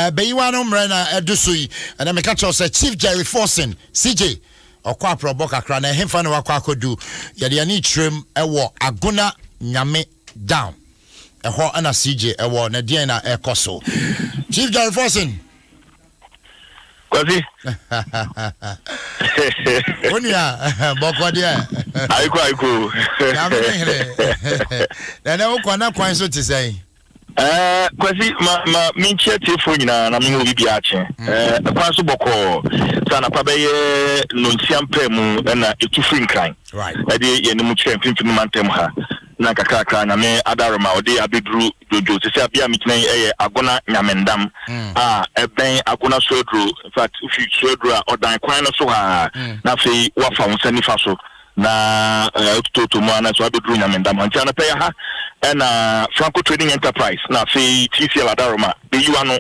Bɛyiwa no mmerɛ na ɛdo so yi, ɛna meka kyerɛw sɛ Chief Jerry Forson, CJ, ɔkɔ aprɔbɔ kakra na ɛhefa na wakɔ akɔdu. Yɛde ani kyerɛm ɛwɔ Agona Nyame Down ɛhɔ ɛna CJ ɛwɔ na deɛn na ɛkɔ so. Chief Jerry Forson. Kwasi. Onua bɔkɔ deɛ. Ayiko ayiko. Nyame ne hene. Na ɛnɛ wokɔ na kwan so te sɛn? Kwasi, ma menkyia tiefoɔ nyinaa na mema obi biara kye. Kwan so bɔkɔɔ sɛ anapa bɛyɛ nonsia mpaa mu na ɛtu firi Nkran ɛde yɛn mu kyerɛ mfimfini mantam ha na nkakrakra Nyame adaroma ɔde abɛduru Dwodwo. Sɛ abea a megyina yi ɛyɛ Agona Nyamendam a ɛbɛn Agona Suaduro. In fact, wofi Suaduro a ɔdan kwan no so ha na afei woafa wo nsa nifa so na wotototo mu a na so abɛduru Nyamendam ha. Nti anɔpɛ yɛ ha ɛna Franco Trading Enterprise na afei TCL Adaroma bɛyiwa no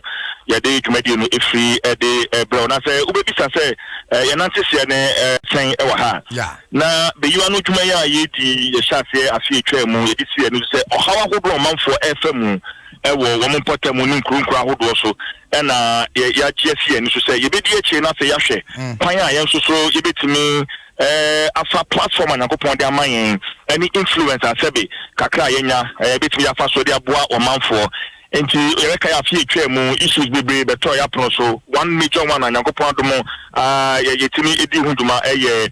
yɛde dwumadie no ɛfiri ɛde brɛw. Na sɛ wobɛbisa sɛ yɛnante seɛ ne sɛn ɛwɔ ha, na bɛyiwa no dwuma yi a yɛdi, yɛhyɛ aseɛ afe atwa mu, yɛde si ɛno sɛ ɔhaw ahodoɔ ɔmanfoɔ ɛfa mu ɛwɔ wɔn mpɔtam ne nkuro nkuro ahodoɔ so, ɛna yɛagye asi yɛn so sɛ yɛbɛdi akyire na afei yɛahwɛ kwan a yɛn nso so yɛbɛtumi afa platform a Nyankopɔn de ama yɛn ɛne influence asɛbe kakra a yɛnya yɛbɛtumi afa so de aboa ɔmanfoɔ. Nti yɛbɛka yɛ afe atwa mu, issues bebree bɛtɔ yɛ apono so. One major one a Nyankopɔn adom yɛtumi edi ho dwuma ɛyɛ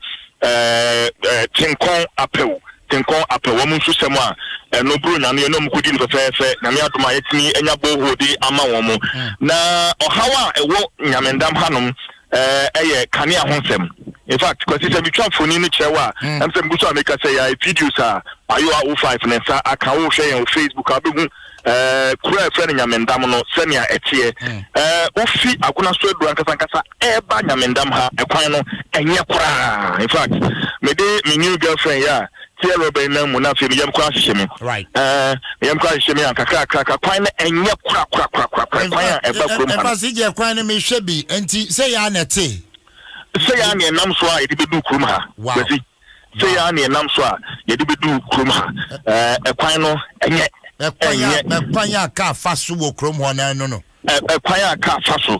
Tenkɔn Apɛw, Tenkɔn Apɛw wɔn nso sɛm a ɛno buro nyame yɛne ɔmo kɔdi no fɛfɛɛfɛ. Nyame adom a yɛtumi anya borehole de ama wɔn mo. Na ɔhaw a ɛwɔ Nyamendam hanom ɛyɛ kanea ho nsɛm. In fact, Kwasi, sɛ metwa mfoni no kyerɛ wo a, ɛm sɛ megu so a meka sɛ yɛayɛ videos a Ayowa 05 ne nsa aka. Wohwɛ yɛn wɔ Facebook a, wobɛhu kuro a ɛfrɛ no Nyamendam no sɛnea ɛteɛ. Wofi Agona so aduru ankasa ankasa ɛɛba Nyamendam ha, ɛkwan no ɛnyɛ koraa. In fact, mede me new girlfriend yɛ a tiɛ rɔba nam mu na afei meyam koraa hyehyɛ me. Meyam koraa hyehyɛ me a kakrakrakra kwan no ɛnyɛ korakorakorakora kwan a ɛba kurom ha. Ɛfa se gye kwan no mehwɛ bi nti sɛ yɛ a na ɛte. Sɛ yɛ a na ɛnam so a yɛde bɛdu kurom ha. Kwasi, sɛ yɛ a na ɛnam so a yɛde bɛdu kurom ha, ɛkwan no ɛnyɛ. Ɛnyɛ ɛkwan a kaa fa so wɔ kurom hɔ na ɛno no. Ɛkwan a kaa fa so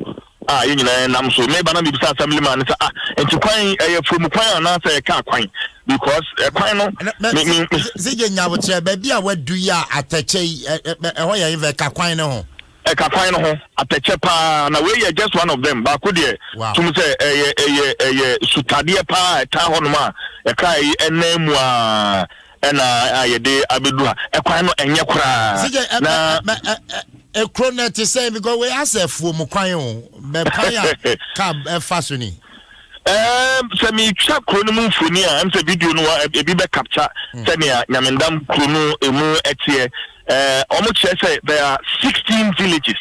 a yɛn nyinaa nam so. Meba na mebisa assembly man sɛ, ah, nti kwan ɛyɛ fuom kwan anaasɛ ɛyɛ kaa kwan? Because ɛkwan no me me sɛ gye nyabokyerɛ baabi a wadu yi a atɛkyɛ yi ɛhɔ yɛ nfɛ ka kwan no ho. Ɛka kwan no ho atɛkyɛ paa na wei yɛ just one of them. Baako deɛ tum sɛ ɛyɛ sutadeɛ paa ɛtaa hɔnom a ɛkaa yi ɛnan mu a ɛna a yɛde abɛdu ha. Ɛkwan no ɛnyɛ koraa na ekuro no ɛte sɛ because wei asɛ fuom kwan o, bɛ kwan a kaa ɛfa so ni. Sɛ metwa kuro no mu mfoni a, ɛm sɛ video no ebi bɛ capture sɛnea Nyamendam kuro no emu ɛteɛ. Ɔmo kyerɛ sɛ there are 16 villages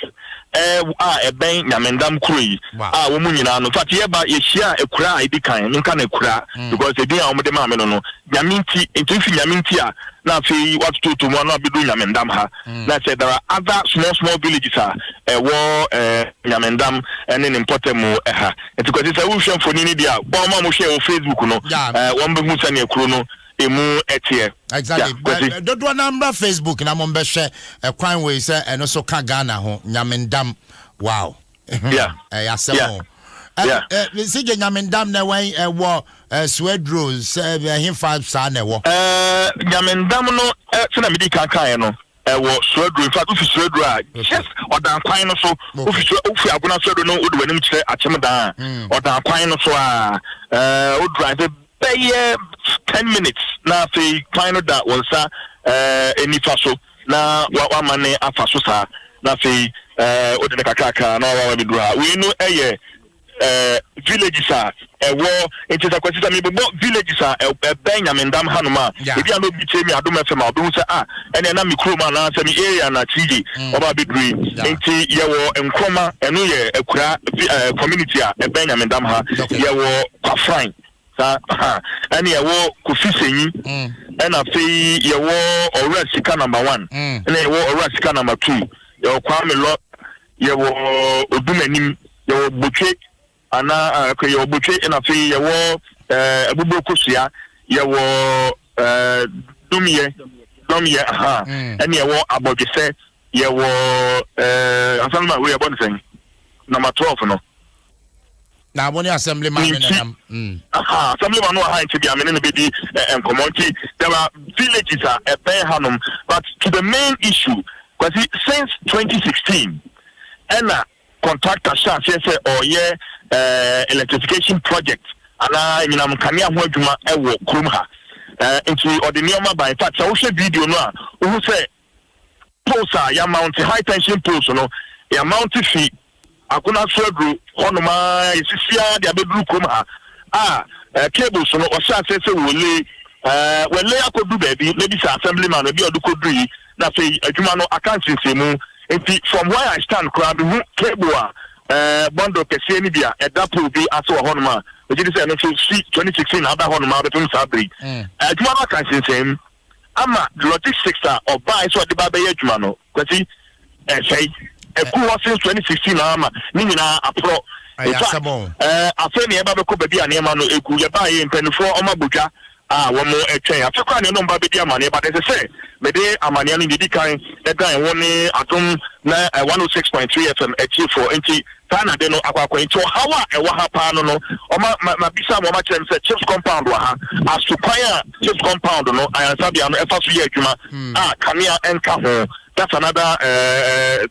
a ɛbɛn Nyamendam kuro yi a wɔn nyinaa no. In fact, yɛba yɛhyia akura a edi kan, nka na akura because edin a wɔn de maa me no Nyame nti. Nti nfi Nyame nti a na afei watototo mu ano abɛdu Nyamendam ha na sɛ there are other small small villages a ɛwɔ Nyamendam ɛne ne mpɔtam ɛha. Nti Kwasi, sɛ wohwɛ mfoni no deɛ a, wɔn a wɔhwɛ wɔ Facebook no, wɔn bɛhu sɛnea kuro no emu ɛteɛ. Exactly. Dodoɔ na mbra Facebook na mo mbɛhwɛ ɛkwan wei sɛ ɛno so ka Ghana ho. Nyamendam, wow, ɛyɛ asɛm o. Sigye, Nyamendam na ɛwɔ ɛwɔ Suaduro sɛ ɛhefa saa na ɛwɔ? Nyamendam no, sɛnea medi kan kaeɛ no, ɛwɔ Suaduro. In fact, wofi Suaduro a, just ɔdan kwan no so. Wofi Agona Suaduro no, wode w'anim kyerɛ Akyem Dan a, ɔdan kwan no so a wo drive bɛyɛ 10 minutes na afei kwan no da wɔn nsa nifa so na wama ne afa so saa na afei wode ne kakrakra na wawa bɛduru ha. Wei no ɛyɛ villages a ɛwɔ. Nti sɛ Kwasi, sɛ mebobɔ villages a ɛbɛn Nyamendam hanom a, ebi a na obi tie mi Adom FM a, ɔbɛhu sɛ, ah, ɛnna ɛna me kurom anaasɛ me area na TJ ɔba abɛduru yi. Nti yɛwɔ Nkrɔma, ɛno yɛ akura community a ɛbɛn Nyamendam ha. Yɛwɔ Kwafran saa ha, ɛne yɛwɔ Kofi Senyi, ɛna afei yɛwɔ Ɔwura Sika number one, ɛna yɛwɔ Ɔwura Sika number two, yɛwɔ Kwame Lɔ, yɛwɔ Odumanim, yɛwɔ Botwe anaa okay, yɛwɔ Botwe, ɛna afei yɛwɔ Abubuo Kosua, yɛwɔ Dumyɛ, Dɔmyɛ aha, ɛne yɛwɔ Abɔdwesɛ, yɛwɔ asanoma wei yɛbɔ ne sɛn. Number 12 no. Na mo ne assemblyman no nenam. Aha, assemblyman no wɔ ha nti bia me ne no bɛdi nkɔmmɔ. Nti there are villages a ɛbɛn hanom, but to the main issue, Kwasi, since 2016 ɛna contractor hyɛ aseɛ sɛ ɔyɛ electrification project anaa anyinam nkanea ho adwuma ɛwɔ kurom ha. Nti ɔde nneɛma ba. In fact, sɛ wohwɛ video no a, wohu sɛ poles a yɛamount, high tension poles no, yɛamount fi Agona so aduro hɔnom a yɛsisi de abɛduru kurom ha a cables no ɔhyɛ aseɛ sɛ wɔle wɔle akɔdu baabi. Maybe sɛ assemblyman baabi a ɔde kɔduru yi, na afei adwuma no aka nsensɛmu. Nti from where I stand koraa, mehu cable a bundle kɛseɛ no bi a ɛda pole bi ase wɔ hɔnom a megye di sɛ ɛno nso si 2016 ada hɔnom a bɛpem saa bere. Adwuma no aka nsensɛm ama logistics a ɔbaa sɛ ɔde ba bɛyɛ adwuma no, Kwasi, ɛsɛe ɛku hɔ since 2016 ama ne nyinaa aporɔ. In fact, afei ne yɛba bɛkɔ baabi a nneɛma no egu. Yɛbaa yɛ mpanimfoɔ ɔmo abodwa a wɔn twɛn afe koraa ne ɛnum ba bɛdi amaneɛ ba. Ɛsɛ sɛ mɛde amaneɛ no didi kan ɛdan wɔn ne Adom na 106.3 FM akyiefoɔ. Nti saa na de no akɔ akɔ. Nti ɔhaw a ɛwɔ ha paa no, ɔma ma bisa ma ɔma kyerɛ m sɛ CHPS compound wɔ ha aso kwan a CHPS compound no ayansabea no ɛfa so yɛ adwuma a kanea ɛnka ho. That's another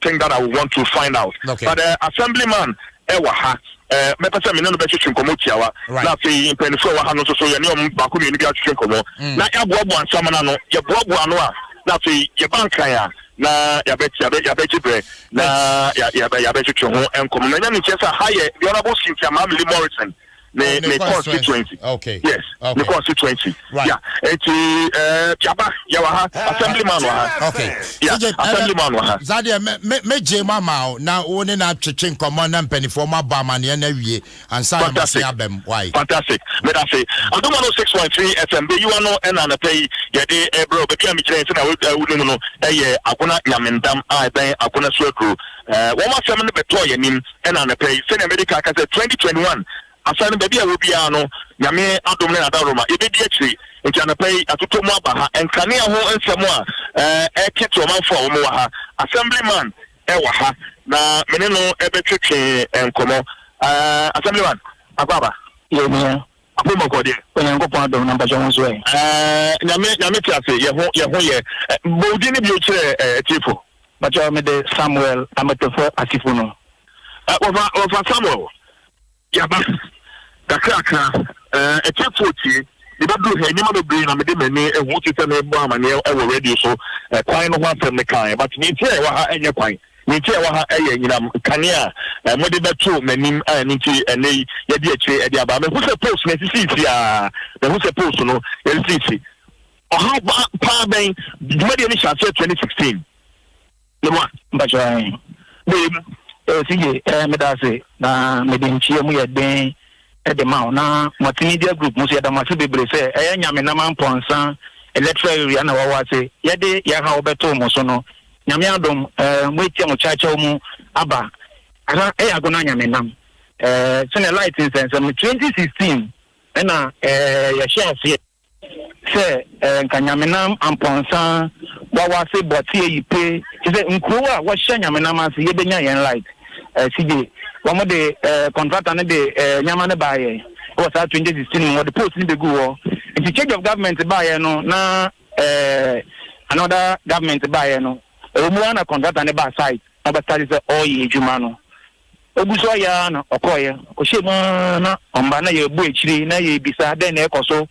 thing that I would want to find out. But assemblyman ɛwɔ ha, mɛpɛ sɛ mene no bɛtwetwe nkɔmmɔ tiawa, na afei mpanimfoɔ a ɛwɔ ha no nso so yɛne ɔmo baako mmienu bi atwetwe nkɔmmɔ na yɛaboaboa nsɛm no ano. Yɛboaboa no a, na afei yɛba Nkran a, na yɛabɛgye berɛ na yɛabɛtwetwe ho nkɔmmɔ. Na ɛnyɛ ne nkyerɛ sɛ ha yɛ the Honourable Cynthia Mamili Morrison ne constituency. Yes, ne constituency. Yeah, eti yaba yɛwɔ ha, assemblyman wɔ ha. Yeah, assemblyman wɔ ha. Zadeɛ me megye mu ama wo na wo ne na atwetwe nkɔmmɔ na mpanimfoɔ mo abɔ amanneɛ no awie ansa na mase abam wae. Fantastic, medase. Adom 106.3 FM bɛyiwa no ɛna anapa yi yɛde ɛbrɛ baabi a mekyerɛ sɛ na wonim no ɛyɛ Agona Nyamendam a ɛbɛn Agona so aduro. Wɔn asɛm no bɛtɔɔ yɛn anim ɛna anapa yi sɛnea mede ka sɛ 2021 asan no baabi a ɛwɔ biara no, Nyame adom ne n'adaroma yɛbɛdi akyire. Nti anapa yi atotɔ mu aba ha, nkanea ho nsɛm a ɛkete ɔmanfo a wɔn wɔ ha. Assemblyman ɛwɔ ha na mene no ɛbɛtwetwe nkɔmmɔ. Assemblyman, akɔ aba. Yɛnua. Apomɔkɔ deɛ. Onyankopɔn adom, na mpakyɛ ho nso ɛ? Nyame te ase, yɛ ho yɛ. Bɔwudi ne bio kyerɛ atiefo. Mpakyɛ, mede Samuel Amatefo Asifo no. Wɔfa Samuel, yaba kakrakra. Atiefo tie, yɛbɛduru ha, nneɛma bebree na mede m'ani ehu te sɛ mebɔ amaneɛ ɛwɔ radio so. Kwan no ho asɛm ne kan, but ne nti a ɛwɔ ha ɛnyɛ kwan. Ne nti a ɛwɔ ha ɛyɛ nyinam kanea a mode bɛto m'anim a ɛno nti ɛnɛ yi yɛde akyire ɛde aba. Mehu sɛ post no asisisi a, mehu sɛ post no yɛsisisi. Ɔhaw paa bɛn? Dwumadie no hyɛ aseɛ 2016 ne mu a. Mpakyɛ. Bɛyɛ mu. Sigye, meda ase na mede nkyia mu yɛ den ɛde ma wo na Multimedia Group mo so. Yɛda mo ase bebree sɛ ɛyɛ Nyamenam Ampɔnsa electoral area na wɔwɔ ase yɛde yɛha wɔbɛtoo mo so no. Nyame adom, mo etia mo kyerɛkyerɛw mu aba aha. Ɛyɛ Agona Nyamenam sɛnɛ light nsɛnsɛm no, 2016 ɛna yɛhyɛ aseɛ sɛ nka Nyamenam Ampɔnsa Wawase Bɔte Ayipe kyerɛ sɛ nkurow a wɔhyɛ Nyamenam ase yɛbɛnya yɛn light. Sigye, wɔn de contractor no de nneɛma no baayɛ wɔ saa 2016 mu, wɔde post no bɛgu hɔ. Nti change of government baayɛ no na another government baayɛ no, ɛwɔ mu na contractor no ba site na ɔbɛstart sɛ ɔreyɛ adwuma no. Ogu so ɔyɛ ara na ɔkɔɔyɛ ɔhyɛ mu ara na ɔmba, na yɛbu akyire na yɛbisa dɛn na ɛkɔ so,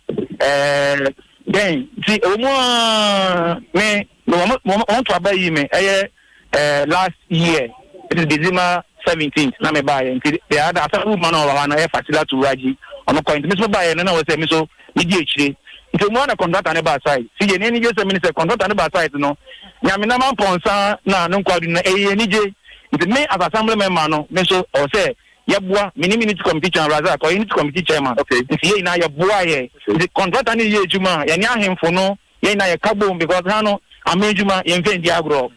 dɛn nti. Ɛwɔ mu ara me wɔn to aba yi me ɛyɛ last year, it is December 17th na me baayɛ. Nti the other asafo ma na ɔwɔ hɔ no ɛyɛ Fasila Turaji, ɔno kɔ. Nti me nso baayɛ no na wɔ sɛ me nso me di akyire. Nti mu ana contractor ne ba site si yɛ n'ani gye sɛ mi ni sɛ contractor ne ba site no, Nyamenam Ampɔnsa na ne nkwa du no ɛyɛ ani gye. Nti me as assembly member no, me nso ɔwɔ sɛ yɛboa me ne unit committee chairman Razak, ɔyɛ unit committee chairman. Nti yɛn nyinaa yɛboa yɛ. Nti contractor ne yɛ adwuma a, yɛne ahemfo no yɛn nyinaa yɛka bom because ha no ama adwuma yɛn mfɛn di agorɔ.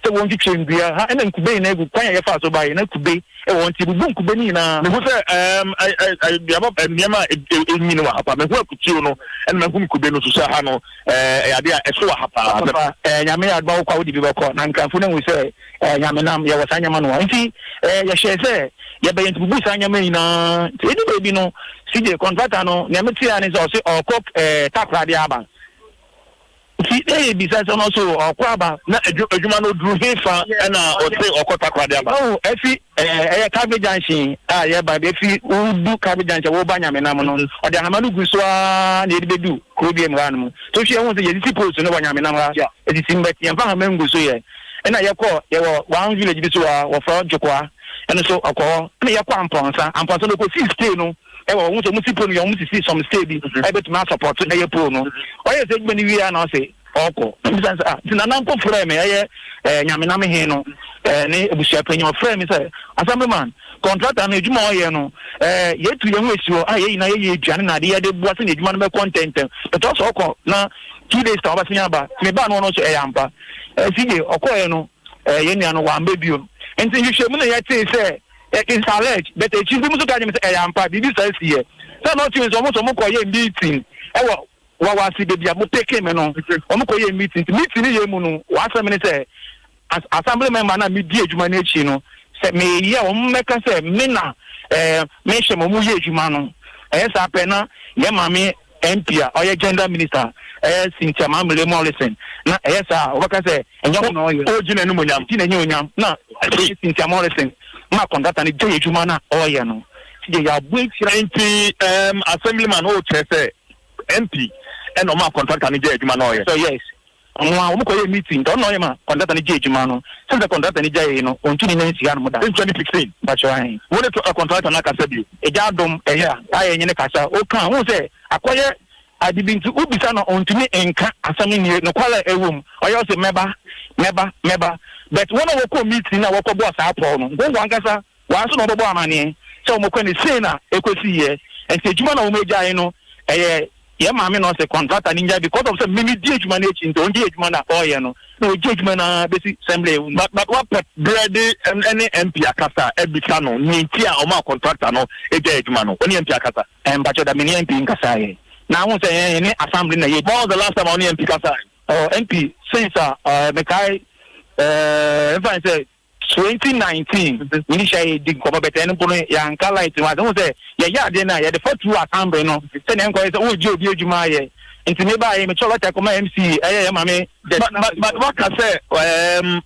sɛ wɔntwitwa nnua ha ɛna nkube nyinaa gu kwan a yɛfaa so baeɛ na kube ɛwɔ hɔ nti yɛbubu nkube no nyinaa. Mehu sɛ ɛɛm aduaba nneɛma a ɛnyini wɔ ha paa. Mehu akutuo no ɛna mahu nkube no nso sɛ ha no ɛyɛ adeɛ a ɛso wɔ ha paa. Papa ɛɛ Nyame yɛ adom a wokɔ a wode bi bɛkɔ na Nkranfo no ahu sɛ ɛɛ Nyame nam yɛwɔ saa nneɛma no wɔ ha nti ɛɛ yɛhyɛɛ sɛ yɛbɛyɛ nti bubu saa nneɛma nyinaa nti ɛdu baabi no CJ contractor no nea meteɛ ara ne sɛ ɔse ɔɔkɔ ɛɛ Takoradi aba. Nti na yɛ bisa sɛ ɔno nso ɔkɔ aba. Na adwuma no oduru he fa ɛna ɔse ɔkɔ Takoradi aba? Oh ɛfi ɛɛ ɛyɛ Calvary junction a yɛba bi efi wodu Calvary junction woba Nyamenam no ɔde ahama no gu so aa na yɛde bɛdu kuro bi mu ha nom. Nti wohwɛ yɛhu sɛ yɛsisi post no wɔ Nyamenam ha esisi mu but yɛnfa ahama ngu so yɛ. Ɛna yɛkɔ yɛwɔ one village bi so wɔ ha wɔfrɛ hɔ Dwokoa ɛno nso ɔkɔ hɔ. Ɛna yɛkɔ Ampɔnsa Ampɔnsa no ɔkɔsii stay no. Ɛwɔ wɔn sɛ wɔn si pole no yɛ wɔn sisi some stay bi ɛbɛtumi asɔpɔto ɛyɛ pole no. Ɔyɛ sɛ adwuma no wie a na ɔse ɔkɔ. Na mbisa sɛ ah nti nana mpo frɛ me ɛyɛ ɛɛ nyamenam he no ɛɛ ne abusua panyin ɔfrɛ me sɛ assemblyman contractor no adwuma ɔyɛ no ɛɛ yɛtu yɛn ho esi hɔ a yɛn nyinaa yɛyɛ aduane na ade yɛde boa sɛnea adwuma no bɛkɔ ntɛntɛm but ɔsɛ ɔkɔ na 2 days ta ɔbɛsen aba nti mebaa no ɔno nso ɛyɛ ampa ɛɛ CJ ɔkɔɛ no ɛɛ yɛn nua no wamba bio nti nhwehwɛmu na yɛtee sɛ It's alleged, but akyiri binom nso ka kyerɛ me sɛ ɛyɛ ampa, biribi saa siiɛ. Sɛ na ɔtumi nso, wɔn nso wɔn kɔ yɛ meeting ɛwɔ Wawase baabi a mo peke me no, wɔn kɔ yɛ meeting. Nti meeting no yɛ mu no, wɔasɛm ne sɛ as assembly member na me di adwuma no akyi no, sɛ meyɛ a wɔn mmɛka sɛ me na ɛɛ mehyɛ ma wɔn yɛ adwuma no. Ɛyɛ saa pɛ na yɛn maame MP a ɔyɛ gender minister ɛyɛ Cynthia Mamle Morrison na ɛyɛ saa a wɔbɛka sɛ ɛnyɛ ɔno na ɔyɛ. Ɔregye n'animuonyam. Gye n'animuonyam na ɛyɛ Cynthia Morrison ma kɔntrata no gyae adwuma no a ɔreyɛ no. Nti deɛ yɛabɔ akyire. Nti um, assemblyman ɔrekyerɛ sɛ MP ɛna ɔma kɔntrata no gyae adwuma no a ɔyɛ. So yes. Ɔno a wɔn kɔ yɛ meeting nti ɔno na ɔyɛ ma contractor no gye adwuma no sɛn sɛ contractor no gyaee no ɔntu ne nan nsi hanom da. In 2016 Mpakyɛw ahe. Wo ne contractor no akasa bio? Agya Adom ɛyɛ a ayɛ nye no kasa oka a wohu sɛ akɔyɛ ade bi nti wobisa no a ɔntumi nka asɛm no nie nokware a ɛwɔ mu ɔyɛ ɔse mɛba mɛba mɛba but wɔn a wɔkɔɔ meeting no a wɔkɔbɔɔ saa pɔw no nkonko ankasa Wɔn nso na wɔbɛbɔ amanneɛ sɛ wɔn kɔ ne sei na ɛkɔsiiɛ. Nti adwuma na wɔn agyae no ɛyɛ yɛn maame na ɔse contractor no ngyae because of sɛ me medi adwuma no akyi nti ɔngye adwuma no a ɔreyɛ no na ɔgye adwuma no ara bɛsi sɛmble ɛwu no. But wapɛ berɛ de ɛne MP akasa abisa no nea nti a ɔmaa contractor no gyae adwuma no? Wo ne MP akasa? Mpakyɛ da me ne MP nkasaeɛ. Na wohu sɛ yɛn yɛne assembly na yɛdi. When was the last time a wo ne MP kasae? Oh MP since a mekae eh, mfa ne sɛ 2019 mene hyia yɛ di nkɔmɔ bɛtɛ ɛno mpo no yɛanka light no ase ho sɛ yɛyɛ adeɛ no a yɛde fa through assembly no sɛnea nkɔyɛ sɛ wogye obi adwuma ayɛ nti mebaeɛ mekyerɛ lɔta kɔma MC ɛyɛ yɛ maame. But waka sɛ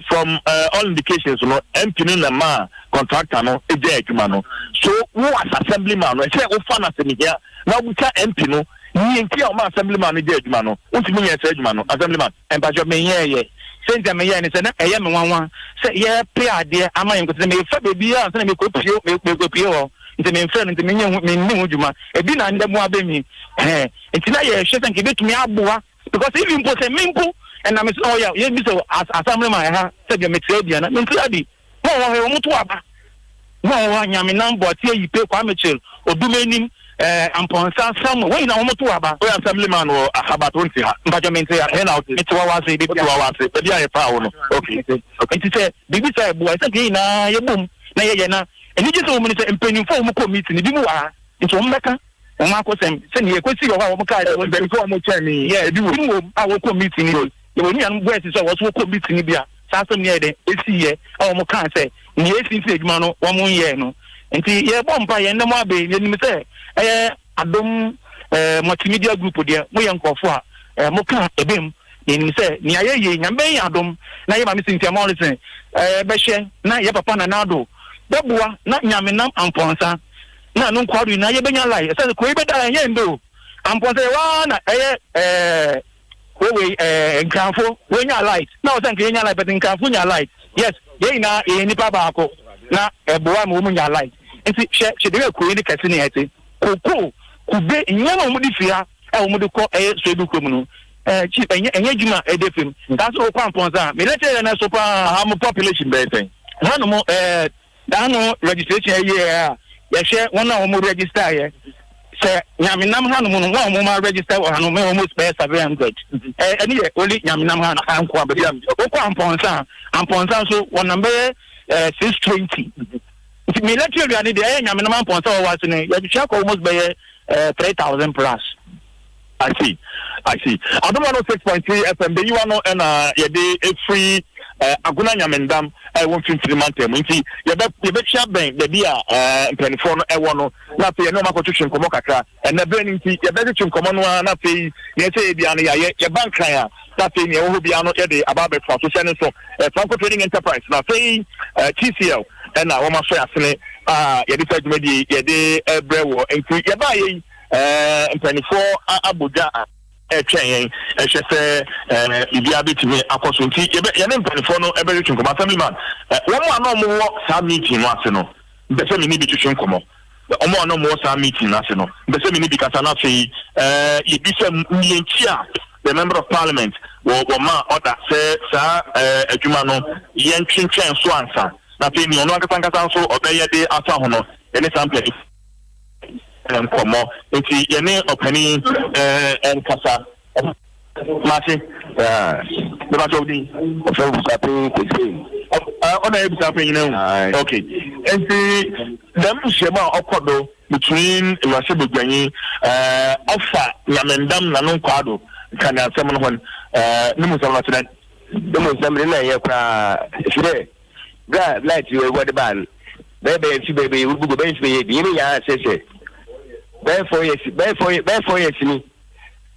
from all indications no MP no na maa contractor no gyae adwuma no so wo as assemblyman no ɛsɛ wofa no asɛmhia na wobisa MP no nea nti a ɔma assemblyman no gyae adwuma no. Wontumi nyɛɛ saa adwuma no, assemblyman? Mpakyɛw, menyɛɛyɛ. Sɛnti a meyɛɛ ne sɛ na ɛyɛ me nwanwa sɛ yɛrepɛ adeɛ ama yɛn nkote sɛ mefa baabi a ansa na mekɔpue mekɔpue hɔ nti memfrɛ no nti menyɛ ho menni ho dwuma ebi na ndɛ mo abɛ mi ɛhɛn nti na yɛhwɛ sɛ nka ebetumi aboa because even mpo sɛ me mpo ɛna me sɛ ɔyɛ yɛ bi sɛ asamble ma ɛha sɛ deɛ metra bi ana mentra bi. Wɔn a wɔhwɛ wɔn to aba. Wɔn a wɔwɔ Nyamenam, Boakye Ayipe, Kwame Kyere, Odumenim, eh, Amponsah, Samuel, wɔn nyinaa wɔn to aba. Woyɛ assemblyman wɔ ha but wonte ha. Mpakyɛ mente ha. Ɛhe na wote? Mete Wawase. Wote Wawase, baabi a yɛfaa wo no. Okay. Okay. Nti sɛ biribi saa ɛboa, ɛsɛ nka yɛn nyinaa yɛbom na yɛyɛ na anigye sɛ wɔn ni sɛ mpanyinfoɔ a wɔn kɔ meeting ebi mu wɔ ha nti wɔn bɛka wɔn akosɛm sɛnea yɛkɔsi wɔ hɔ a wɔn kaa sɛ mpanyinfoɔ a wɔn kyɛn mi yɛ ebi wɔ mu a wɔkɔ meeting no bi. Yɛwɔ nuanom boys nso a wɔn nso wɔkɔ meeting no bi a saa asɛm no yɛɛ dɛn esiiɛ a wɔn kaa sɛ nea esi nti na adwuma no wɔn nyɛɛ no. Nti yɛbɔ mpa yɛn nnɛ mo abɛ yi yɛnim sɛ ɛyɛ adom ɛɛ multimedia group deɛ moyɛ nkurɔfoɔ a ɛɛ mo ka ɛbɛm na yɛnim sɛ nea yɛyɛ yi Nyame bɛyɛ yɛn adom na yɛ maame Cynthia Morrison ɛɛ bɛhwɛ na yɛ papa Nana Addo bɛboa na Nyame nam Ampɔnsa na no nkoa do nyinaa yɛbɛnya light ɛsɛ sɛ kuro yi bɛda ɛnyɛ ndɛ o Ampɔnsa yɛwɔ ara na ɛyɛ ɛɛ Wei wei ɛɛ Nkranfo wei nya light na ɔsɛ nka yɛnya light but Nkranfo nya light yes yɛn nyinaa yɛyɛ nipa baako na ɛboa ma wɔn nya light nti hwɛ hwɛ de kuro yi ne kɛse ne ɛte koko kube nneɛma a wɔn de fi ha a wɔn de kɔ ɛyɛ soedu kurom no ɛɛ chief ɛnyɛ ɛnyɛ adwuma a ɛde fam saa nso wɔkɔ ampɔnsa a mele kyerɛ yɛn ɛso paa. Aha mo population bɛyɛ sɛn? Hanom ɛɛ daa no registration ɛyɛ a yɛhwɛ wɔn a wɔn register yɛ. Sɛ Nyamenam hanom no, wɔn a wɔn register wɔ ha no, wɔn almost bɛyɛ 700. Ɛne yɛ only Nyamenam ha ha nko a baabi a wokɔ Ampɔnsa a, Ampɔnsa nso wɔnam bɛyɛ 620. Nti me electoral area no deɛ, ɛyɛ Nyamenam, Ampɔnsa wɔ wɔ ase no, yɛtwitwa akɔ almost bɛyɛ 3000 plus. I see. I see. Adom 106.3 FM bɛyiwa no, ɛna yɛde efiri Agona Nyamendam ɛwɔ Mfimfini mantam mu. Nti yɛbɛtwe abɛn baabi a mpanimfoɔ no ɛwɔ no, na afei yɛne wɔn akɔtwetwe nkɔmmɔ kakra. Ɛnɛ berɛ no nti yɛbɛtwetwe nkɔmmɔ no ara, na afei nea ɛsɛ yɛ biara no yɛayɛ. Yɛba Nkran a, na afei nea ɛwɔ hɔ biara no yɛde aba abɛtoa so. Hyɛ no nso, Franco Trading Enterprise na afei TCL ɛna wɔn asɔ yɛ asene a yɛde sɛ dwumadie yɛde ɛbrɛ wɔ. Nti yɛbaa yɛ yi, mpanimfoɔ abɔ dwa a ɛtwɛn yɛn ɛhwɛ sɛ biribiara bɛtumi akɔ so. Nti yɛbɛ yɛne mpanimfoɔ no ɛbɛtwetwe nkɔmmɔ. Assemblyman, wɔn a na wɔn wɔ saa meeting no ase no, mpɛ sɛ me ne bi twetwe nkɔmmɔ. Wɔn a na wɔn wɔ saa meeting no ase no, mpɛ sɛ me ne bi kasa, na afei yɛbisa mmiɛnkyi a the Member of Parliament wɔ ma ɔda sɛ saa adwuma no yɛntwentwɛn so ansa, na afei nea ɔno ankasa ankasa nso ɔbɛyɛ de afa ho no, yɛne saa mpanimfoɔ nkɔmmɔ. Nti yɛne ɔpanin nkasa. Mate bɛbàtɛ wo din. Ɔfɛ Busapen Kwesi. Ɔna yɛ Busapen nyina o. Okay, nti dɛm nhyiamu a ɔkɔ do between mmarahyɛbadwanyi ɔfa Nyamendam na no nkwaa do nkaneasɛm no ho no, ne mu nsɛm no ɔte dɛn? Ne mu nsɛm de na ɛyɛ koraa, ɛfiri dɛ berɛ a light wɔde baa no, bɛyɛ mfi bɛyɛ wugugu bɛyɛ mfi bɛyɛ bi yɛn nyinaa sɛ bɛyɛ 4 years, bɛyɛ 4 years ni.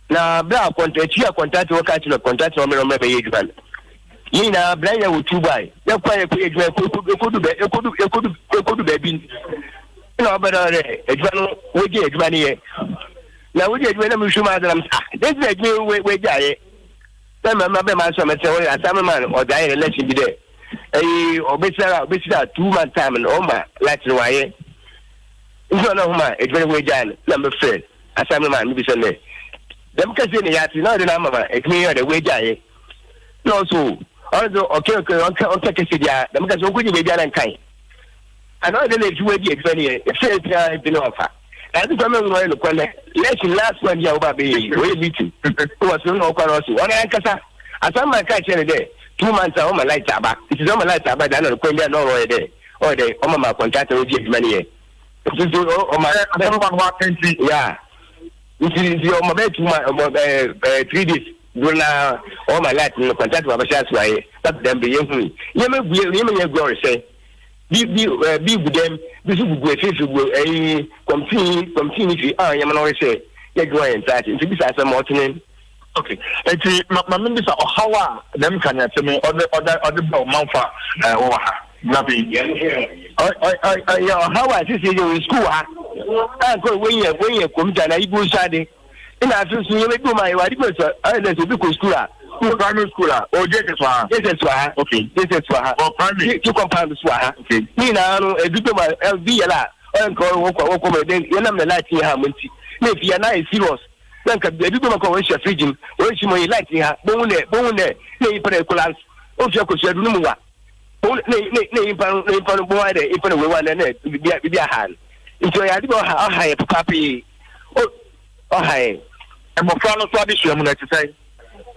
Na berɛ a kɔntra akyi a contract wɔka kyerɛ contract na ɔmmerɛ bɛyɛ adwuma no, yɛn nyinaa berɛ yɛ wɔ tu bae, yɛkɔ a yɛkɔ yɛ adwuma, yɛkɔdu bɛ yɛkɔdu yɛkɔdu yɛkɔdu baabi na ɔbɛdɛ dɛ adwuma no wɔgye adwuma no yɛ, na wɔgye adwuma no na mehwɛ mu adana m ah, dɛn ti na adwuma yi wɔgye ayɛ na mma bɛ ma nso a mɛtɛ wɔyɛ asame ma no ɔdze ayɛ election bi dɛ ɛyi ɔbɛsira 2 month time no ɔma light no wayɛ. Nti ɔno ɔhoma adwuma no wɔagya no, na mɛfrɛ asame ma mebisa dɛ dɛm kɛseɛ ne yɛate na ɔde no ama ma adwuma yi ɔdɛ wɔagya ayɛ, na ɔso ɔno so ɔkɛ ɔkɛ ɔnkɛ ɔnkɛ kɛseɛ biara dɛm kɛseɛ ɔnkɔgye baabi ara nkan ana ɔde na efi wɔadi adwuma no yɛ yɛfrɛ pia bi na ɔfa na ade kwan mɛnwoma yɛ nokwa nɛ election last one bi a wɔba abɛyɛ yi, wɔyɛ meeting wɔ so na ɔkɔ na ɔso ɔno ankasa asam man ka kyerɛ no dɛ 2 months a ɔma light aba. Nti sɛ ɔma light aba da na nokwa bi a na ɔyɛ dɛ ɔma ma contractor ɔdi adwuma no yɛ. Nti so ɔma asɛm ma no aka nti. Ya, nti ɔma bɛyɛ 2 months, ɔma ɛɛ ɛɛ 3 days duro na ɔma light no contractor wa bɛhyɛ aso ayɛ bɛbɛ dɛm bɛ yɛ hu nneɛma gu yɛ nneɛma yɛ gu ɔresɛ bi bi bi gu dɛm bi so gugu efifi gu ɛyi kɔmtii ni fi a nneɛma no ɔresɛ yɛ adwuma yɛ ntaase. Nti bisa asɛm ɔtene. Okay, nti ma me bisa ɔhaw a dɛm kaneasɛm yi ɔde ba ɔmanfo a wɔwɔ ha na afei. Ɔyɛ ɔhaw a sisi yɛ wɔ sukuu ha a nka wɔnyɛ kɔmputa na ibu nso ade ɛna afei nso yɛ bɛ bi ma yɛ wɔ ade bi sɛ ɔyɛ dɛ sɛ obi kɔ sukuu a. School, primary school a o JHS wɔ ha. JHS wɔ ha. JHS wɔ ha. Ɔ primary. Ti compound so wɔ ha. Ne nyinaa no ebi bɛ ma ebi yɛlɛ a ɔyɛ nka wɔkɔ wɔkɔ ma ɛdɛ yɛnam na light yɛ ha mo nti na efi yɛ na yɛ serious na nka ebi bɛ ma kɔ wɔn hyɛ fridge mu wɔn hyɛ mu yi light yɛ ha bohu nɛ bohu nɛ na yi pɛrɛ collapse ofi akosua du no mu wa bohu ne ne ne yi pa no ne yi pa no bohu ayɛ dɛ yi pa no wewa nɛ nɛ bibi bibi aha no. Nti ɔyɛ ade bi ɔha ɔha yɛ papaapa yi o ɔha yɛ. Mmɔfra no so adesua mu no, ɛte sɛn?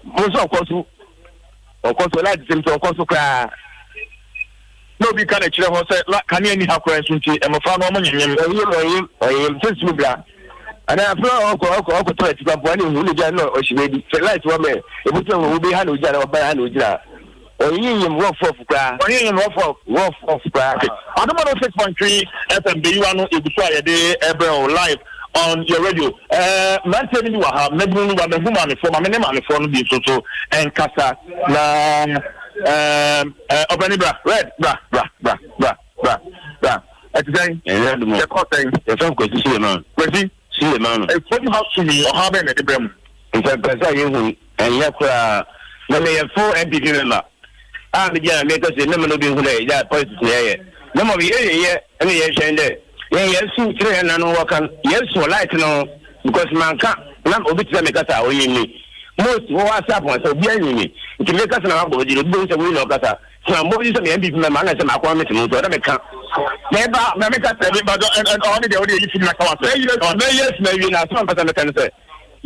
Mo nso ɔkɔ so, ɔkɔ so light sɛm sɛ ɔkɔ so koraa. Na obi ka na kyerɛ hɔ sɛ la kanea ni ha koraa nso, nti mmɔfra no ɔmo nyenyem. Ɔyem ɔyem ɔyem sɛ sum bra ana afei ɔkɔ tɔ ati pampo ana ehu ne gya na ɔhyɛ baabi sɛ light wɔ mɛ ebi sɛ obi ha na ogyina na ɔba ha na ogyina ɔyeyem rough rough koraa. Ɔyeyem rough rough. Rough rough koraa. Okay, Adom 106.3 FM beyiwa no egu so a yɛde ɛbrɛ o live on your radio. Mmeranteɛ no bi wɔ ha, mmabunu no wa mahu maamefoɔ, maame ne maamefoɔ no bi nso so nkasa. Na ɔpɛni, bra, red, bra bra bra bra bra bra. Ɛte sɛn? Ɛyɛ adum. Yɛkɔ sɛn? Yɛfɛ Kwasi Suleiman. Kwasi Suleiman. Efom ha sumi ɔhaw bɛn na ɛde brɛ mu? Nsɛmpɛsɛ a yɛhu ɛnyɛ koraa, na meyɛ full NPP member a megyina na meka sɛ mɛma no obi hu dɛ yɛgya politics na yɛyɛ na mmom yɛyɛ ɛne yɛhwɛn dɛ yɛn yɛsu kyerɛ yɛn nanom wɔka yɛsu light no, because manka na obi te sɛ mekasa a ɔnyim mi most wɔwɔ ase apɔn sɛ obiara nyim mi, nti mekasa na mabɔ ogyina obi bɛhu sɛ wei na ɔkasa. Sɛ mo sɛ meyɛ NPP member ana sɛ makɔma mete mo nti ɔdɛ meka. Meba na meka sɛ. Dabi mpatsɔ ɛn ɛn ɔhɔ ne deɛ wode ayi fim na ka w'asɛm. Mɛyi mɛyi asim awie na asɛm a mpɛ sɛ meka ne sɛ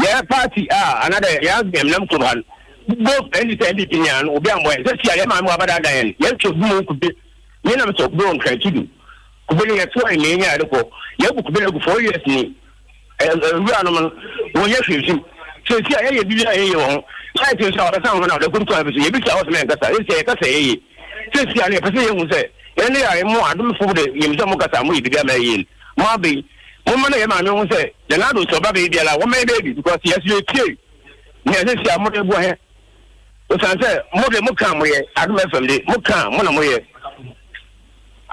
yɛ party a anaa dɛ yɛ asɛm nam kurom ha no both NDC NPP nyinaa no obi ammɔ yɛn sɛ sia yɛ maame wɔ abadaadaa yɛn yɛn twɛ bi mu kube yɛn nam sɛ kube wɔ nkran tudu kube no yɛto a yɛn nyɛ yɛde kɔ yɛbu kube no agu 4 years ni. Awuranom no, wɔnyɛ hwee nso. Seesei a yɛyɛ biribi a ɛyɛ yie wɔ ho. Light nso a wɔbɛsan ho na wɔde agu kwan bi so. Yɛbisa hɔ sɛ mɛnkasa. Seesei a yɛkasa ɛyɛ yie. Seesei a no yɛpɛ sɛ yɛhu sɛ yɛn ne a mo adomfo de yɛnim sɛ mokasa a moyɛ biribi ama ɛyɛ yie no. Mo aba yi, momma na yɛn maame hu sɛ Nana Addo sɛ ɔba bɛyɛ biara a wɔmma yɛn baabi because yɛn nso yɛtie nea seesei a mode boa hɛn. Osiane sɛ mo de moka a moyɛ, Adom FM de moka a mo na moyɛ.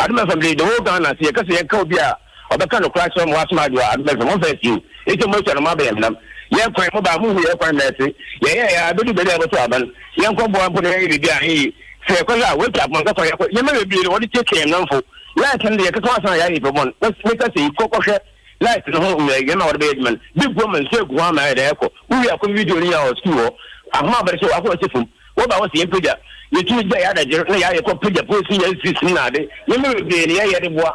Adom FM de the whole Ghana sɛ yɛka sɛ yɛnka obi a ɔbɛka nokorɛ akyerɛ mo asoma adwoa Adom FM momfa nsie o ese mo atua no mo abɛyɛ menam yɛn kwan mo baa mo hu yɛn kwan na ɛse yɛyɛ yɛ abɛdu baabi a yɛbɛto aba no yɛnkɔ boa mpo na yɛyɛ biribi a ɛyɛ sɛ yɛkɔhwɛ a wɔatwa akoma nkakɔ yɛkɔ nneɛma bebree na wɔde tietie yɛn namfo light no de yɛkeka asan yɛayɛ nipa bɔn meka sɛ yi kɔ kɔhwɛ light no ho nneɛma a wɔde bɛyɛ adwuma no bi gu ama nsuo agu ho ama ayɛ dɛ ɛkɔ wowie akɔ video no nyinaa wɔ sukuu hɔ ahoma abɛde sɛ wakɔ ɔsɛ fam Wɔba hɔ sɛ yɛmpagya, yɛtumi gya yɛn adagyer na yɛayɛ kɔ pagya polisi yɛn streets na ade. Nneɛma bebree na yɛyɛ de boa.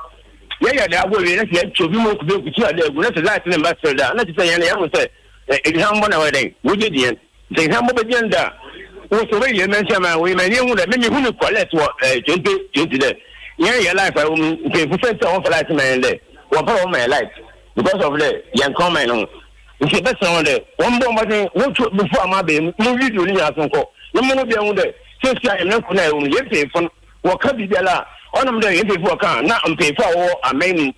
Yɛyɛ de aboa wie na sɛ yɛkyɛ obi mu kube nkutu ade agu na sɛ light no mba sere da a na kyerɛ sɛ yɛn no yɛhu sɛ ehwambɔ na wɔyɛ dɛn wogye di yɛn. Sɛ ehwambɔ bɛgye yɛn da a wɔ sɛ wɔbɛyɛ yɛn mɛnhyɛ ma wɔyɛ ma yɛhu dɛ me mehu no collect wɔ 2020 dɛ yɛn yɛ life a ɛwɔ mu mpanyinfo sɛ sɛ wɔmfa light ma yɛn dɛ wɔmfa wɔn ma yɛn light because of dɛ yɛn kɔn man no ho. Ntsi yɛbɛserɛ hɔn dɛ wɔmbɔ mbɔdzen wontu before a wɔaba yi mo video no nyina so nkɔ na mo obiara nhu dɛ sesei a hɛn kor no a yɛwɔ mu no hɛn mpanyimfo no wɔka biribiara a ɔnam dɛ hɛn mpanyimfo wɔka a na mpanyimfo a wɔwɔ aman mu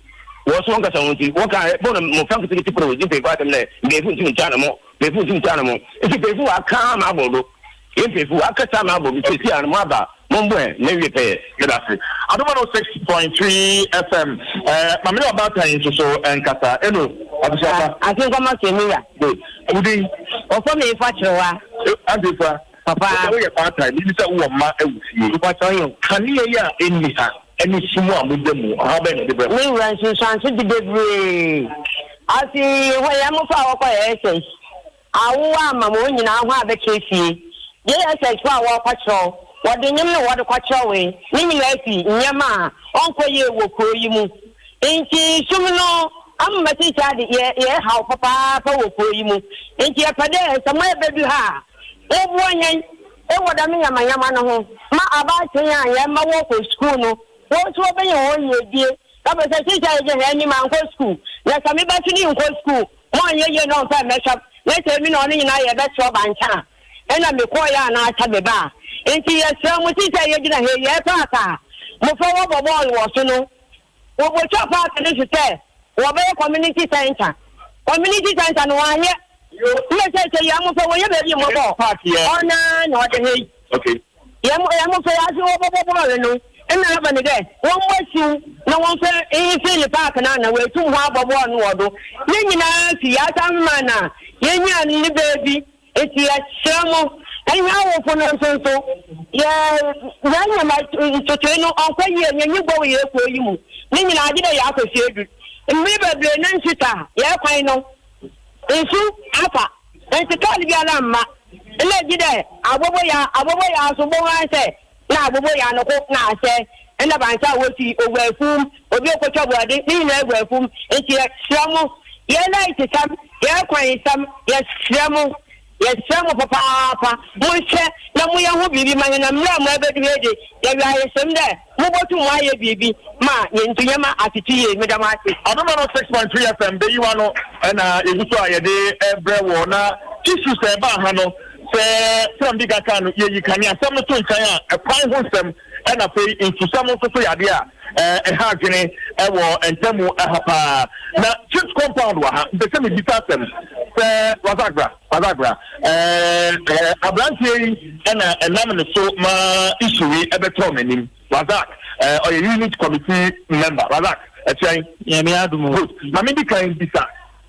wɔ so wɔnnkasa ho ntsi wɔka a bɔ no mbofra nketseketse po na wodzi mpanyimfo asɛm dɛ mpanyimfo nntum nntu anamɔ mpanyimfo nntum nntu anamɔ ntsi mpanyimfo wɔaka ama abor do. Yɛn mpanyinfo wɔakasa ama abɔ bi sɛsi a no mo aba mo mboa ɛ na wie pɛyɛ. Meda ase. Adom 106.3 FM. Eh, ma me ne ɔbaatan yi nso so nkasa. Eno, abusua pa. Ase nkɔma so emi wura. Good. Wo din? Wɔfrɛ me Efa Kyerewa. Auntie Efa. Papa. Sɛ woyɛ baatan, menim sɛ wowɔ mma wɔ fie. Mpɔkyɛw yɛ. Kanea yi a ɛnni ha ne sum a moda mu, ɔhaw bɛn na ɛde brɛ mo? Me wura, nsunsuanso de bebree. Afei, hɔ yɛn mmofra a wɔkɔ SS. Awowa ama ma wɔn nyinaa ho abɛkyerɛ fie. JSS fo a wɔrekɔkyerɛw, wɔde nnwom ne wɔde kɔkyerɛwee ne nyinaa fi nneɛma a ɔnkɔ yie wɔ kurow yi mu. Ntsi sum no ama ma sisi ade yɛ yɛ haw papaapa wɔ kurow yi mu. Ntsi yɛpɛ dɛ sɛ mo ebedu ha a, moboa hɛn wɔ dɛm nyamanyama no ho ma abaatan a hɛn mba wɔkɔ skuul no, hɔn so wɔbenya hɔn yiedie. Afei sɛ sisi a yɛgye hɛn enyim annkɔ skuul, na sɛ me ba so no nnkɔ skuul, ma ɔnnyɛ yie na ɔmmfa mmbɛhwɛ m', na sɛ emi na ɔno nyina yɛbɛsoa bankye a, nna mekɔe a na akyɛ me ba a. Ntsi yɛserɛ mo, sisi a yegyina ha yi, yɛɛ paak a mbofra wɔbɔ bɔɔl wɔ so no, wobotwa paak no so sɛ wɔbɛyɛ community centre. Community centre no wɔannyɛ. Nna sesei hɛn mbofra wɔnnyɛ beebi mmbɔ bɔɔl, ɔnoara na ɔda ha yi. Hɛn mbofra yi afe wɔbɔbɔ bɔɔl no, nna aba no dɛ wɔmbɔ siw na wɔmfa mfill paak no ana woetum hɔn abɔ bɔɔl no wɔ do. Ne nyina fi y'asaman a yenyaa no ne beebi. Ntsi yɛserɛ mo, hɛn awofo no so so, yɛ hɛn ndzɛmba ntotoe no ɔnnkɔ yie, yɛnnyi gua wɔ hɛn kurow yi mu. Ne nyina gyedɛ yɛakɔ fie edur. Mber beberee na nsu taa hɛn kwan no. Nsu afa, ntsi kaar biara mma. Nna gyedɛ aboboyaa, aboboyaa so bohu ara sɛ na aboboyaa no ko na asɛɛ. Nna bankye a wosi, ogu efuw mu, obi okotwa borɔde, ne nyina egu efuw mu. Ntsi yɛserɛ mo, yɛn laetsesɛm, yɛn kwansɛm, yɛserɛ mo, Yɛsrɛ mo papaapa, monhwɛ na monyɛ ho biribi ma hɛn, na mber a moebedu ha yi dze, yɛwɔ awerɛhyɛmu dɛ mubotum moayɛ biribi ma hɛn ndzɛmba atsetse yie. Meda mo ase. Adom 106.3 FM bɛyiwa no na yɛgu so a yɛde rebrɛ wɔ na tissue sɛ ɛbaa ha no sɛ sɛnea mede kan kaa no yɛyi kanea asɛm no to nkyɛn a ɛkwan ho nsɛm ɛna afei nsusɛm nso so yɛ adeɛ a ɛha adwene ɛwɔ ntamu ɛha paa na chips compound wɔ ha mpɛ sɛ mebisa asɛm sɛ Razak bra Razak bra ɛɛ aberanteɛ yi ɛna ɛnam ne so ma issue yi ɛbɛtɔɔ m'anim Razak ɛɛ ɔyɛ unit committee member Razak ɛkyɛn Nyame adom o. Good ma me di kan bisa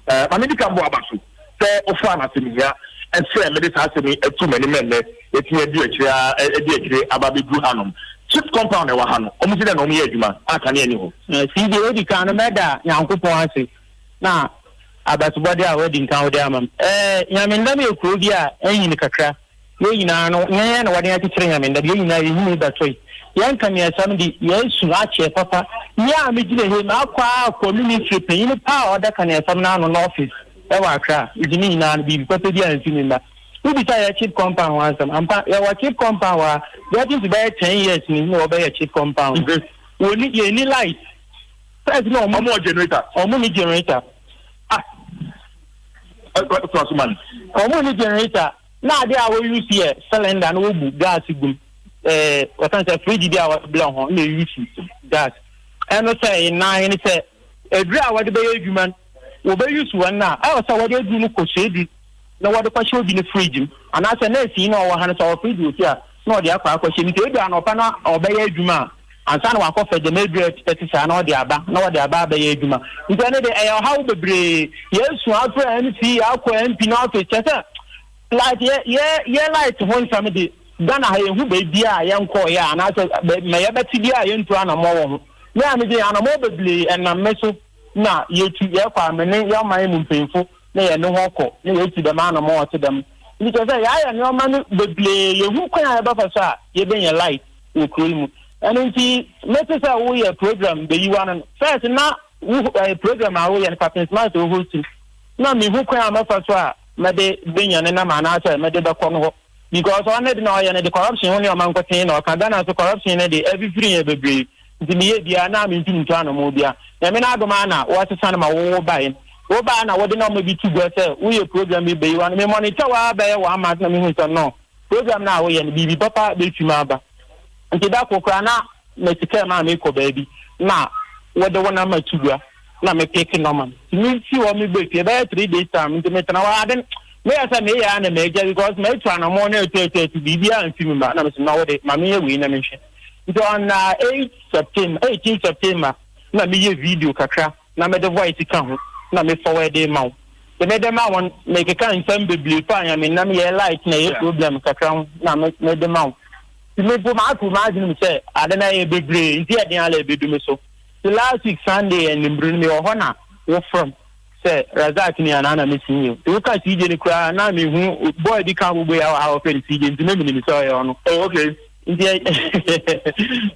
ɛɛ ma me di kan bɔ aba so sɛ ɔfa n'asɛm hia ɛsɛ mede saa asɛm yi atu m'anim ɛnnɛ yɛtumi adi akyire a adi akyire aba abɛduru hanom chips compound ɛwɔ ha no wɔn si dɛ na wɔn yɛ adwuma a kanea ni hɔ. CJ, odi kan no mɛda Nyankopɔn ase na abasobɔde a wadi nkan wode ama me. Ɛɛ, Nyamendam yɛ kurow bi a anyin kakra. Yɛn nyinaa no, yɛn na wɔde akyekyere Nyamendam. Yɛn nyinaa yɛnyinii bɛtoe. Yɛn kaneasɛm de, yɛasu akyɛ papa. Me a megyina ha yi, makɔ ara akɔ ministry panyin pa a ɔda kaneasɛm no ano no office wɔ Accra. Nti ne nyinaa no, biribi papa biara amfi me mma. Wobisa yɛn chip compound ho asɛm. Ampa, yɛwɔ chip compound wɔ ha. Getting to bɛyɛ ten years ni na wɔbɛyɛ chip compound. Wɔnni, yɛnni light. First na wɔn. Wɔn wɔ generator. Wɔn nni generator. Ah. Ɛtoa so ma no. Wɔn nni generator. Na ade a wɔ use yɛ cylinder na wobu gas gu mu. Ɛɛ wɔsan sɛ fridge bi a wɔde blɛ ho na use gas. Ɛno sɛ nnan ne sɛ aduru a wɔde bɛyɛ adwuma no wɔbɛ use wɔn na ɛwɔ sɛ wɔde aduru no kɔ soedu na wɔde kɔhyɛ obi ne fridge mu anaasɛ nurse yi na ɔwɔ ha no sɛ ɔwɔ fridge wɔ fie a na ɔde akɔ akɔhyɛ mu nti edu anɔpa na ɔbɛyɛ adwuma a ansa na wakɔ fɛ dɛm aduru a ɛte saa na ɔde aba na wɔde aba abɛyɛ adwuma nti ɛno de ɛyɛ ɔhaw bebree yɛsu afrɛ MC akɔ MP na office kyɛ sɛ light yɛ yɛ yɛ light ho nsɛm de Ghana ha yɛhu baabi a yɛnkɔɔ yɛ anaasɛ ma yɛbɛte bi a yɛntu anammɔ wɔ ho me a megye anammɔ bebree ɛnam me so na yɛtu yɛkɔ a me ne yɛ ɔman mu mpanyinfo na yɛne ho kɔ na yɛtu dɛm anammɔ ɔte dɛm nti kyerɛ sɛ yɛayɛ nneɛma no bebree yɛhu kwan a yɛbɛfa so a yɛbɛnya light wɔ kuro yi mu. Ɛno nti mete sɛ woyɛ program bɛyi wa no first na wo eh, program a woyɛ no Captain Smart wo host na mehu kwan a mɛfa so a mɛde bɛnya ne nam anaasɛ mɛde bɛkɔ no hɔ because ɔno de na ɔyɛ no de corruption ho nneɛma nkotee na ɔka Ghana so corruption no de afifiri yɛ bebree nti meyɛ biara na mentumi ntu anamɔ bia Nyame no adom a na wɔsesa no ma wowo bae wo baa na wode nɔɔma bi to gua sɛ woyɛ program bi bɛyi wa no me monitor wa bɛyɛ one month na mehu sɛ no Program no a woyɛ no, biribi papa bɛfi mu aba. Nti da koro koraa na mete kaa mu a merekɔ baabi na wode wo namba to gua na me pick nɔma no. Nti mefi hɔ meba fie bɛyɛ 3 days time nti metena hɔ ade meyɛ sɛ meyɛ a na magya because matu anamɔ na atu atu atu biribiara mfi mu ma na mesɛ na wode ma menyɛ wei na menhwɛ. Nti on 8 September 18 September na meyɛ video kakra na mede voice ka ho na me forward ma wo. Nti mede ma wɔn, mekeka nsɛm bebree fa Nyame nam yɛ light na ɛyɛ problem kakra ho na mede ma wo. Nti me mpo mato m'adwene mu sɛ ade no ɛyɛ bebree nti ɛden ara ɛbɛdu me so. Nti last week Sunday anwummere no mewɔ hɔ na wofrɛ m sɛ Razak ni anaa na mesi yɛ. Nti woka CJ no koraa na mehu boy bi ka aboboyaa wɔ ha wɔfrɛ no CJ nti na menim sɛ ɔyɛ ɔno. Oh okay. Nti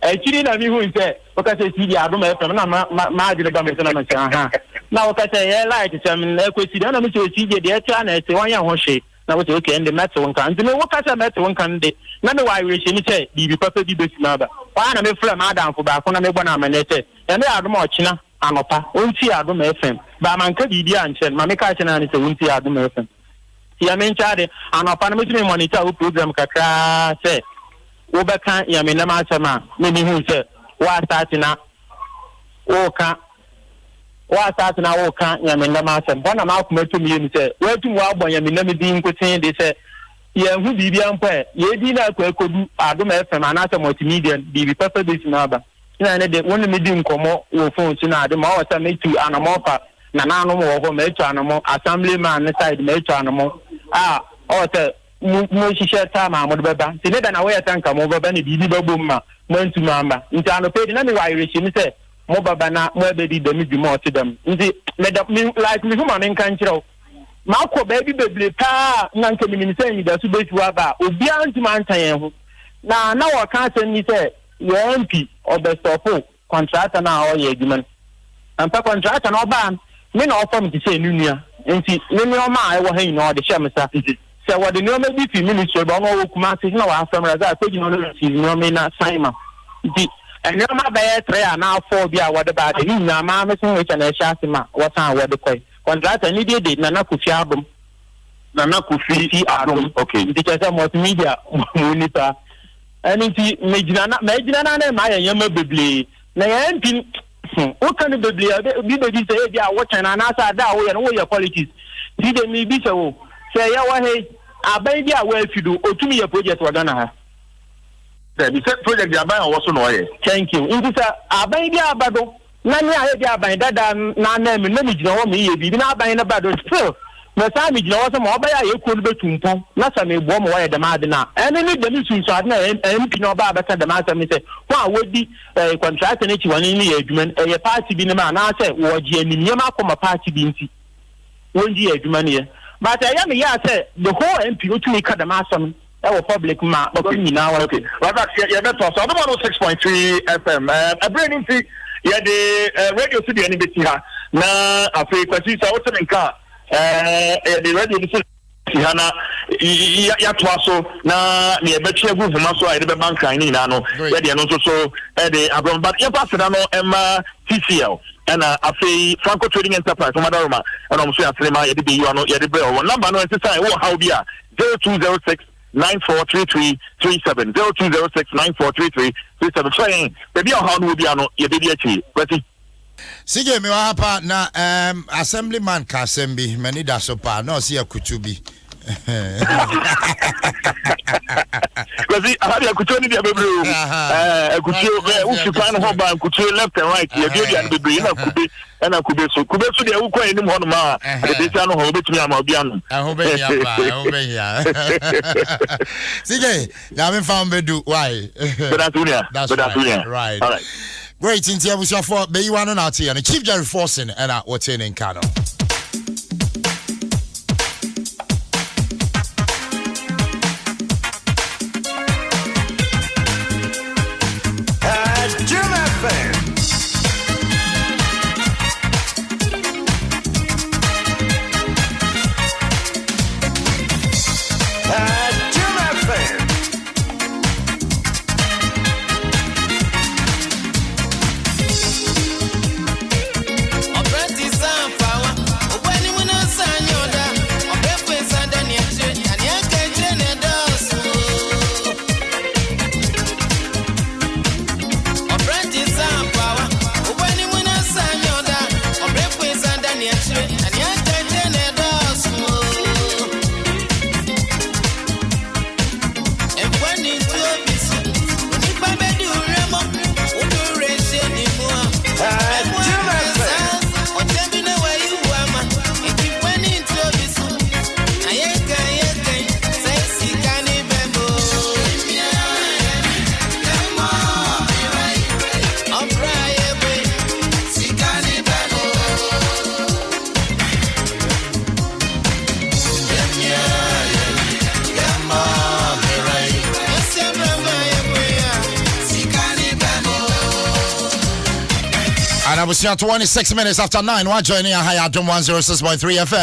akyiri na mehu sɛ woka sɛ CD Adom FM na m'adwene ba me so na mesɛ aha na woka sɛ yɛ light sɛm ɛkɔsi dɛ na mesɛ CJ deɛ ɛte a na ɛte wɔnyɛ ho hwee na wosɛ okay ɛnde mɛte wo nka nti me woka sɛ mɛte wo nka no de na mewɔ awerɛhyɛmu sɛ biribi papa bi bɛsi m'aba hɔ a na mefrɛ m'adamfo baako na mebɔ no amanneɛ sɛ Nyame yɛ adom a ɔkyena anɔpa ɔntie Adom FM baa manka biribi ankyerɛ no ma meka kyerɛ no ara ne sɛ ɔntie Adom FM. Nyame nkyɛ ade, anɔpa no metumi monitor wo program kakraa sɛ wobɛka Nyame nam asɛm a na mehu sɛ woastarte na woka woastarte na woka Nyame nam asɛm. Hɔ na m'akoma tɔ me yam sɛ woatum woabɔ Nyame nam din nkotsee de sɛ yɛanhu biribiara mpo ɛ, yɛn din no akɔ akɔdu Adom FM anaasɛ Multimedia no, biribi papa bɛtumi aba. Nna ɛno de, wo ne me di nkɔmmɔ wɔ phone so na ade ma ɔwɔ sɛ metu anamɔ fa nananom wɔ hɔ, matu anamɔ, assembly man no side matu anamɔ a ɔwɔ sɛ mo mo hyehyɛ time a mode bɛba. Nti ne da na woyɛ sɛ nka mo bɛba na biribi bɛbom ma moantumi amba. Nti anɔpa yi de na mewɔ awerɛhyɛmu sɛ mo bɛba na mo abɛdi dɛm dwuma a ɔte dɛm. Nti meda me like mehu ma menka nkyerɛ wo. Makɔ baabi bebree paa a na nka menim sɛ anidaso bɛsi hɔ aba a obiara ntumi anka yɛn ho. Na na wɔka asɛm bi sɛ Yɛn MP ɔbɛstɔpo kɔntrata no a ɔyɛ adwuma no. Ampa kɔntrata no ɔbaa no, me na ɔfa me te sɛ ne nua. Nti ne nneɛma a ɛwɔ ha nyinaa ɔde hyɛ me sa. Sɛ wɔde nneɛma bi fi ministry ba, ɔno ɔwɔ Kumasi na wafrɛ me, Razak kɔgyina hɔ na receive nneɛma yi na sign ma. Nti nneɛma bɛyɛ three anaa four bi a wɔde baa de, ne nyinaa maa me signature na ɛhyɛ ase ma wɔsan wɔde kɔe. Kɔntrata no din de Nana Kofi Adom. Nana Kofi Adom, okay. Nti kyerɛ sɛ multimedia mu nipa. Ɛno nti, megyina na magyina na na mayɛ nneɛma bebree. Na yɛn MP no, hmm, woka no bebree a, obi bɛdi sɛ ebi a wotwɛn anaasɛ ade a woyɛ no woyɛ politics. Nti de mebisa wo, sɛ yɛwɔ ha yi, aban bi a wɔafi do, otumi yɛ project wɔ Ghana ha? Dabi, sɛ project de aban a ɔwɔ so na ɔyɛ. Thank you. Nti sɛ aban bi aba do na nea ebi aban dada n'ananmu na migyina hɔ meyɛ biribi na aban no ba do still mesan migyina hɔ sɛ ma ɔbɛyɛ a yɛn kuo no bɛtu mpɔn na sɛ meboa ma wɔayɛ dɛm ade no a ɛno ne dɛm nsunsuade na MP na ɔba abɛka dɛm asɛm no sɛ wɔn a wɔdi ɛɛ kɔntrata no akyi wɔne no yɛ adwuma no ɛyɛ party bi no ma anaasɛ wɔgye animuonyam akɔma party bi nti wɔngye yɛ adwuma no yɛ but ɛyɛ me yɛ sɛ the whole MP otumi ka dɛm asɛm no. Ɛwɔ public ma ɔmo nyinaa wɔ. Okay, Razak, yɛ yɛbɛtoa so. Adom 106.3 FM. Ɛɛ, ɛberɛ no nti, yɛde ɛɛ radio so deɛ no bɛsi ha. Na afei, Kwasi, sɛ wote me nka a, ɛɛ, yɛde radio no so si ha na yɛatoa so na nea yɛbɛtwe agu nhoma so a yɛde bɛba nkran no nyinaa no, yɛde ɛno nso so ɛde abrɛ mo. But yɛmfa aseda no ɛma TCL ɛna afei Franco Trading Enterprise, Ɔmadaroma, ɛna ɔmo so yɛ asene ma yɛde bɛyiwa no yɛde brɛ wɔn. Number no ɛnsesa, ɛwɔ haw bi a 0206 9433 37 0206 9433 37. Frɛ yɛn baabi a ɔhaw no wɔ bia no, yɛbɛdi akyiri. Kwasi. CJ, mewɔ ha pa na assemblyman ka asɛm bi, m'ani da so paa na ɔse akutu bi. Kwasi, aha deɛ akutuo no deɛ bebree o. Akutuo bɛ wofi kwan no ho ba nkutuo left and right yɛduadua no bebree na kube ɛna kube so kube so deɛ wokɔ anim hɔ nom a adedesia no hɔ wobɛtumi ama obi anom. Ɛho bɛhia paa, ɛho bɛhia. CJ, Nyame fa wo bɛdu why. That's right, right. All right. Great, nti abusuafoɔ bɛyiwa no na ate yɛ no Chief Jerry Forson ɛna wɔte ne nka no. And I was here 26 minutes after 9. Why joining Adom 106.3 FM?